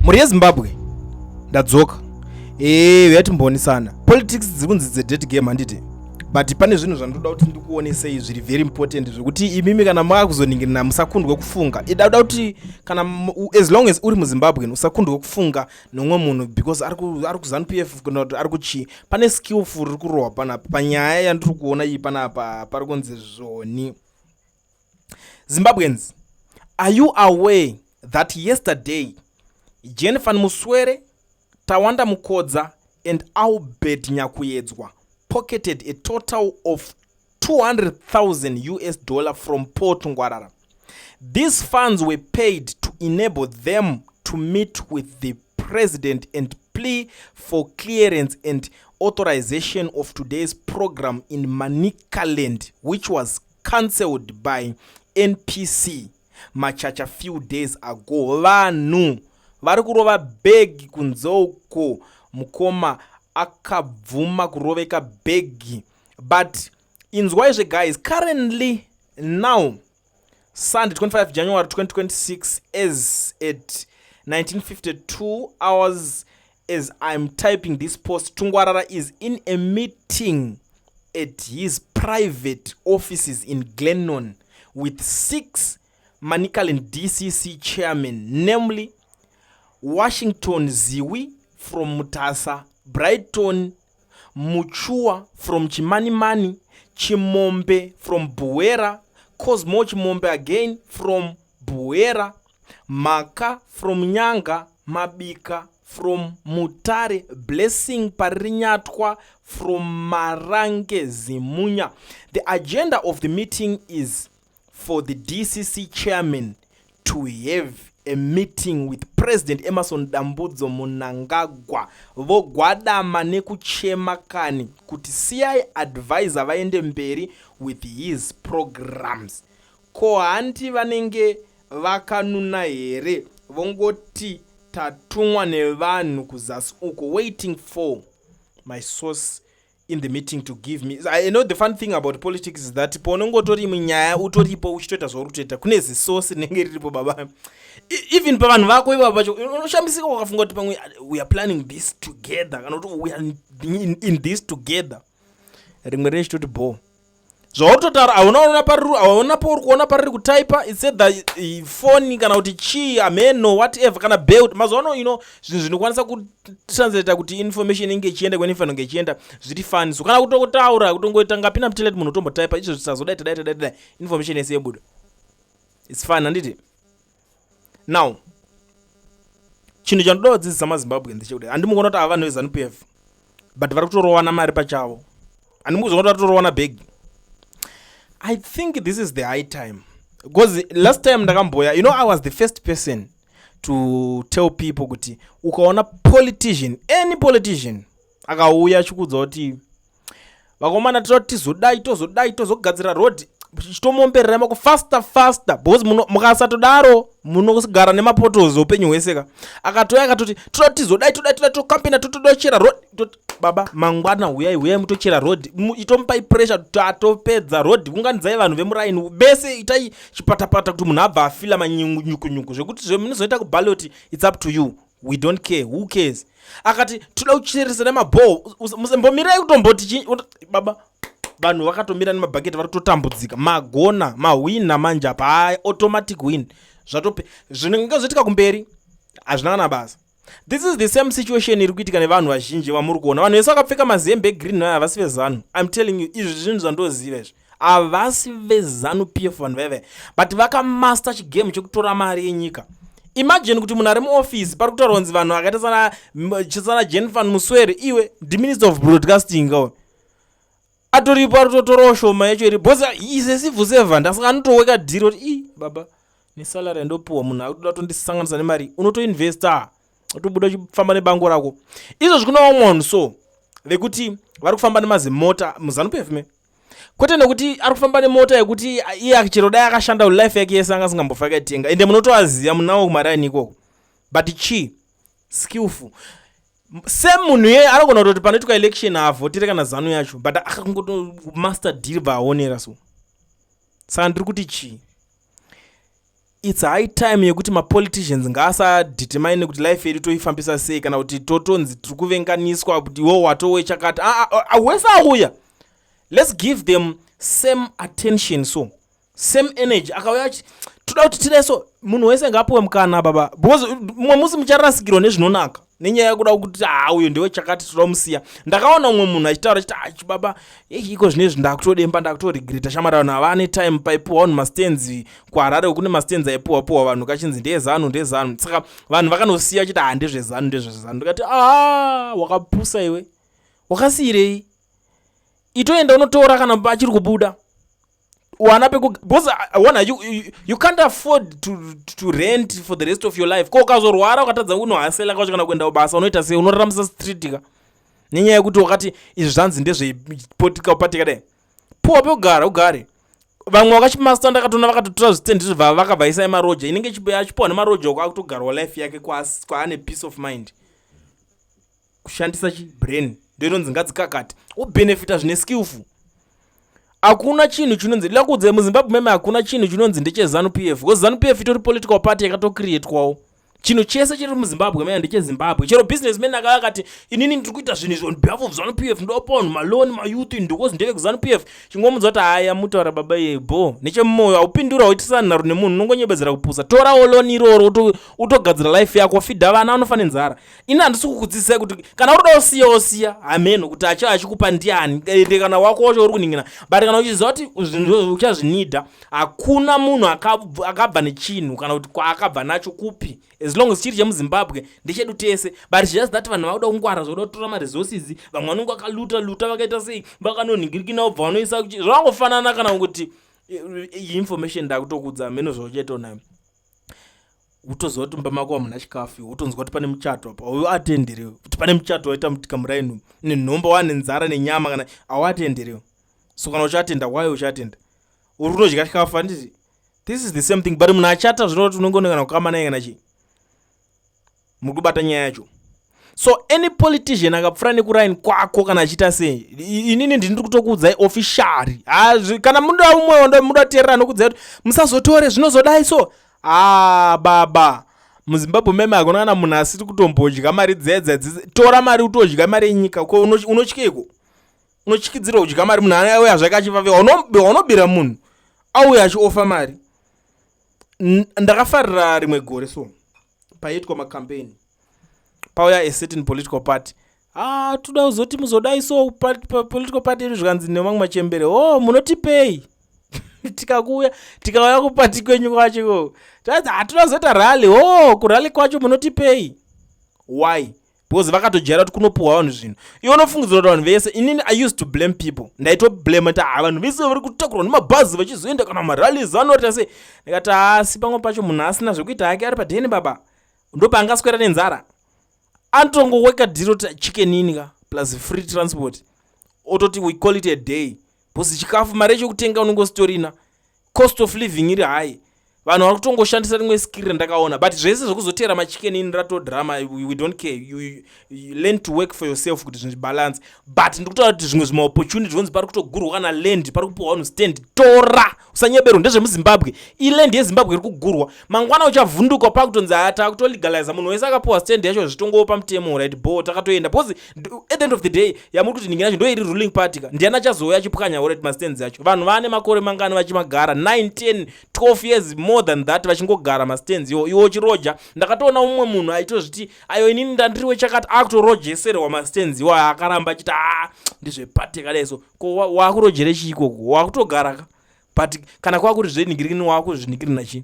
Mhuri yeZimbabwe, ndadzoka. Uya timbonisana. Politics dziri kunzi dzedirty game, handiti? But pane zvinhu zvandoda kuti ndikuonesei zviri very important, zvekuti imimi kana makuzoningirina musakundwe kufunga. Idada kuti kana as long as uri muZimbabwe, usakundwe kufunga nomwe munhu because ari kuZANU PF kana kuti ari kuchii. Pane skillful riri kurohwa panapa panyaya yandiri kuona iyi panapa. Pari kunzi zvoni, "Zimbabweans, are you aware that yesterday Jenfan Muswere, Tawanda Mukodza and Albert Nyakuyedzwa pocketed a total of US$200,000 from Paul Tungwarara? These funds were paid to enable them to meet with the president and plea for clearance and authorization of today's program in Manicaland, which was cancelled by NPC Machacha few days ago." Vanhu vari kurova bhegi kunze uko. Mukoma akabvuma kuroveka bhegi, but inzwaizve guys. Currently now, Sunday 25 January 2026, as at 1952 hours as I'm typing this post, Tungwarara is in a meeting at his private offices in Glennon with six Manicaland DCC chairmen, namely Washington Ziwi from Mutasa, Brighton Muchua from Chimanimani, Chimombe from Buhera, Cosmo Chimombe again from Buhera, Maka from Nyanga, Mabika from Mutare, Blessing Parinyatwa from Marange Zimunya. The agenda of the meeting is for the DCC chairman to have a meeting with President Emmerson Dambudzo Mnangagwa. Vogwadama nekuchema kani kuti siyai advisor vaende mberi with his programs. Ko handi vanenge vakanuna here? Vongoti tatumwa nevanhu kuzasi uko. Waiting for my source in the meeting to give me. I know the fun thing about politics is that paunongotori munyaya, utoripo uchitoita zvauri kutoita, kune zisource rinenge riripo baba. Even pavanhu vako ivavo pacho unoshamisika ukafunga kuti pamwe we are planning this together, kana kuti we are in this together. Rimwe rechitoti bo zvauri kutotaura hauna pariri, hauna pauri kuona pariri kutaipa. It's either foni kana kuti chii, ameno, whatever, kana belt. Mazuva ano zvinhu zvinokwanisa kutranslata kuti information inge ichienda kwenifanira kunge ichienda zviri fani. So kana kutotaura, kutongoita ngapinda mutoilet, munhu utombotaipa izvo zvisazodai, tadai, tadai, tadai, information yese yebuda. It's fun, handiti? Now chinhu chandoda kudzidzisa maZimbabwe ndechekuti handimukuona kuti ava vanhu veZANU PF, but vari kutorowana mari pachavo. Handimukuzoona kuti vari kutorowana bhegi. I think this is the high time, because last time ndakamboya, I was the first person to tell people kuti ukaona politician, any politician akauya achikuudza kuti vakomana, toda tizodai, tozodai, tozogadzira road, chitomomberera mako faster faster, because mukasatodaro munogara nemapotholes upenyu hwese ka. Akatouya akatoti toda tizodai, todai, todai, tokampena, totodochera road, baba, mangwana huyai, huyai mutochera road. Itomupai pressure, tatopedza road, unganidzai vanhu vemuraini bese, itai chipatapata kuti munhu abva afila manyukunyuku zvekuti zvemunozoita kuballot, it's up to you, we don't care, who cares. Akati toda kucheresa nemabhoo, musembomirai kutomboti baba, vanhu vakatomira nemabhaketi, vari kutotambudzika. Magona, mahwina manje apa. Hai, automatic win. Zvatope zvinenge zvoitika kumberi hazvina kana basa. This is the same situation iri kuitika nevanhu vazhinji vamuri kuona. Vanhu vese vakapfeka mazihembe egreen aya havasi veZANU. I'm telling you, izvi zvinhu zvandoziva izvi. Havasi veZANU PF vanhu vaivai, but vakamaster chigame chekutora mari yenyika. Imagine kuti munhu ari muofisi, pari kutaurwa kunzi vanhu vakaita sana Jenfan Muswere, iwe ndiminister of broadcasting kawe, atoripo ari kutotorawo shoma yacho iri because is a civil servant, asi anotoweka dhiri kuti i baba, nesalary yandopiwa, munhu akutoda kutondisanganisa nemari. Unotoinvesta, utobuda uchifamba nebango rako. Izvozvi kuna vamwe vanhu so vekuti vari kufamba nemazimota muZANU PF me, kwete nekuti ari kufamba nemota yekuti iye chero dai akashanda life yake yese anga asingambofa akaitenga. Ende munotovaziva, munawo kumaraini ikoko. But chii? Skillful. Semunhu iyeye anogona kutoti panoitwa election haavhotire kana ZANU yacho, but akangoto master deal bva aonera. So saka ndiri kuti chii? It's high time yekuti mapoliticians ngaasadetermine kuti life yedu toifambisa sei, kana kuti totonzi tiri kuvenganiswa kuti iwo watowe chakati. Ah, ah, ah, wese auya, let's give them same attention, so same energy. Akauya toda kuti tidai, so munhu wese ngaapiwe mukana, baba, because mumwe musi mucharasikirwa nezvinonaka nenyaya yekuda kuti, ha, uyo ndewe chakati, toda kumusiya. Ndakaona umwe munhu achitaura achiti, "Ah, baba, iko zvinezvi ndakutodemba, ndakutoregreta shamwari. Vanhu havane time paipuwa vanhu mastands kuHarare. Kune mastands aipuwa puwa vanhu kachinzi ndezanu, ndezanu. Saka vanhu vakanosiya vachiti, ha, ndezvezanu, ndezvezanu." Ndikati, "A, wakapusa iwe, wakasiyirei? Itoenda unotora kana achiri kubuda wana peku, because one, you can't afford to rent for the rest of your life. Ko ukazorwara, ukatadza unohasela kwacho kana kuenda kubasa, unoita sei? Unoraramisa street ka nenyaya yekuti wakati izvi zvanzi ndezvepolitical party kadai. Puwa pekugara ugare." Vamwe vakachimastand akatoona vakatotora zvitendi zvibva vakabvaisa emaroja inenge achipuwa nemaroja uko, akutogarwa life yake kwaane peace of mind. Kushandisa chibrain ndo inonzi ngadzikakati, wobenefita zvine skillful. Hakuna chinhu chinonzi lakudze muZimbabwe meme, hakuna chinhu chinonzi ndecheZANU PF, because ZANU PF itori political party yakatocreatwawo. Chinhu chese chiri muZimbabwe mene ndecheZimbabwe. Chero businessman akauya akati, "Inini ndiri kuita zvinhu izvi on behalf of ZANU PF, ndopa vanhu maloan, mayouth, because ndevekuZANU PF," chingomudza kuti, "Haya, mutaura baba iye bo nechemumwoyo." Haupindura, hauitisana nharo nemunhu, unongonyebedzera kupusa. Torawo loan iroro, utogadzira life yako, feeda vana vanofa nenzara. Ini handisi kukudzidzisai kuti kana uri kuda usiya, osiya hameno kuti acha achikupa ndiani, ende kana wako wacho uri kuningina. But kana uchiziva kuti zvinhu uchazvinidha, hakuna munhu akabva nechinhu kana kuti kwaakabva nacho kupi. As long as chiri chemuZimbabwe, ndechedu tese. But just that vanhu vakuda kungwara, zvoda kutora maresources. Vamwe vanonge vakaluta luta, vakaita sei, vakanonhingirikina, ubva vanoisa. Zvavangofanana kana kuti iyi information ndakutokudza meno zvauchaita nayo. Utoziva kuti mumba mako hamuna chikafu, utonzwa kuti pane muchato apa, auatenderewo kuti pane muchato waita mukamuraini nenhomba, wane nzara nenyama, kana auatenderewo. So kana uchatenda, wayo uchatenda uri kutodya chikafu, handiti? This is the same thing, but munhu achata zvinova kuti unonge kana kukama naye kana chii, muri kubata nyaya yacho. So any politician akapfuura nekuraini kwako kana achiita sei, inini ndini ndiri kutokuudzai officially. Kana muda umwe muda teerera nokudzai kuti musazotore zvinozodai. So, ah, baba, muZimbabwe meme hakuna kana munhu asiri kutombodya mari dzedza. Tora mari utodya mari yenyika. Ko unotyeiko? Unotyikidzirwa kudya mari? Munhu auya zvake achivaviwa, unobira munhu auya achiofa mari. Ndakafarira rimwe gore so paiitwa macampaign, pauya a certain political party. Ah, toda kuzoti muzodai so political party yedu. Zvikanzi nemamwe machembere, "O, oh, munotipei tikakuuya, tikauya kuparty kwenyu kwacho ikoko?" Tazi, "Hatinoda kuzoita rally." "O, oh, kurally kwacho munotipei?" Why? Because vakatojaira kuti kunopuhwa vanhu zvinhu. Iwe unofungidzira kuti vanhu vese, inini I used to blame people, ndaitoblame kuti, ha, vanhu vese vari kutakurwa nemabhazi vachizoenda kana marallies vanoita sei. Ndikati, asi pamwe pacho munhu asina zvekuita hake ari padheni, baba, ndopaangaswera nenzara, anotongoweka dhiro Chicken Inn ka plus free transport, ototi, "We call it a day," because chikafu, mari yechekutenga unongositorina, cost of living iri high. Vanhu vari kutongoshandisa rimwe skill randakaona, but zvese zvekuzotera maChicken Inn ratodrama. We don't care. You learn to work for yourself kuti zvinhu zvibalance. But ndikutaura kuti zvimwe zvimaopportunity zvonzi pari kutogurwa kana land, pari kupiwa vanhu stand, tora, usanyeberwa. NdezvemuZimbabwe, iland yeZimbabwe iri kugurwa. Mangwana uchavhunduka pakutonzi, aya, takutolegaliza, munhu wese akapiwa stand yacho, zvitongopa mutemo, right? Bo takatoenda, because at the end of the day, yamuri kuti ningi nacho ndo iri ruling party ka, ndiani achazouya achipwanya alright mastands acho? Vanhu vane makore mangani vachimagara? 9, 10, 12 years, more than that, vachingogara mastands iwo. Iwo uchiroja. Ndakatoona mumwe munhu aitozviti, "Ayo, inini ndandiriwe chakati," akutorojeserwa mastands iwo, akaramba achiti, "A, ndezveparty kadai." So ko wakurojere chiikoko? Wakutogara ka. But kana kwakuti zvenhingirikini, wakuzvinhingirina chii?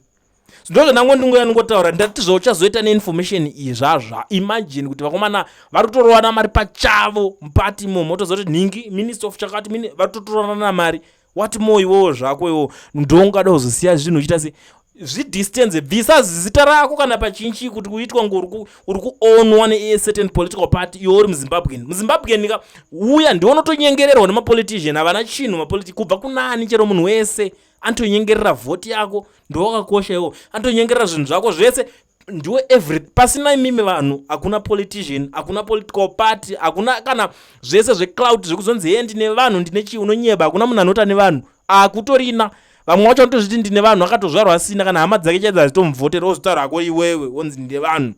Ndo zvandango ndingoya ndingotaura. Ndati zvauchazoita neinformation iyi zvazva, imagine kuti vakomana vari kutorovana mari pachavo muparty imomo, otozoti nhingi minister of chakati vari kutotorana mari. What more iwowo zvako iwowo ndongada kuzosiya zvinhu uchiita sei? Zvidistance, bvisa zita rako kana pachinchi kuti kuitwa ngo uri kuonwa necertain political party. Iwe uri muZimbabwean, muZimbabwean ka uya ndiwo unotonyengererwa nemapolitician. Havana chinhu mapoliti kubva kunani, chero munhu wese anotonyengerera vhoti yako, ndowakakosha iwo, anotonyengerera zvinhu zvako zvese, ndiwe every. Pasina imimi vanhu hakuna politician, hakuna political party, hakuna kana zvese zvecloud zvekuzonzi, "He, ndine vanhu, ndine chii." Unonyeba. Hakuna munhu anota nevanhu, akutorina. Vamwe vacho vanotozviti ndine vanhu, akatozvarwa asina kana hama dzake chaidzo hadzitomuvhotera, wozotaura hako iwewe wonzi ndine vanhu.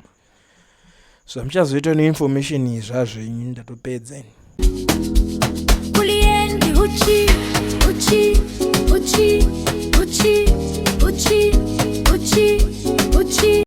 Zvamuchazoita neinformation iyi zvazvenyu, ndatopedza ini. Kuliendi uchi uchi.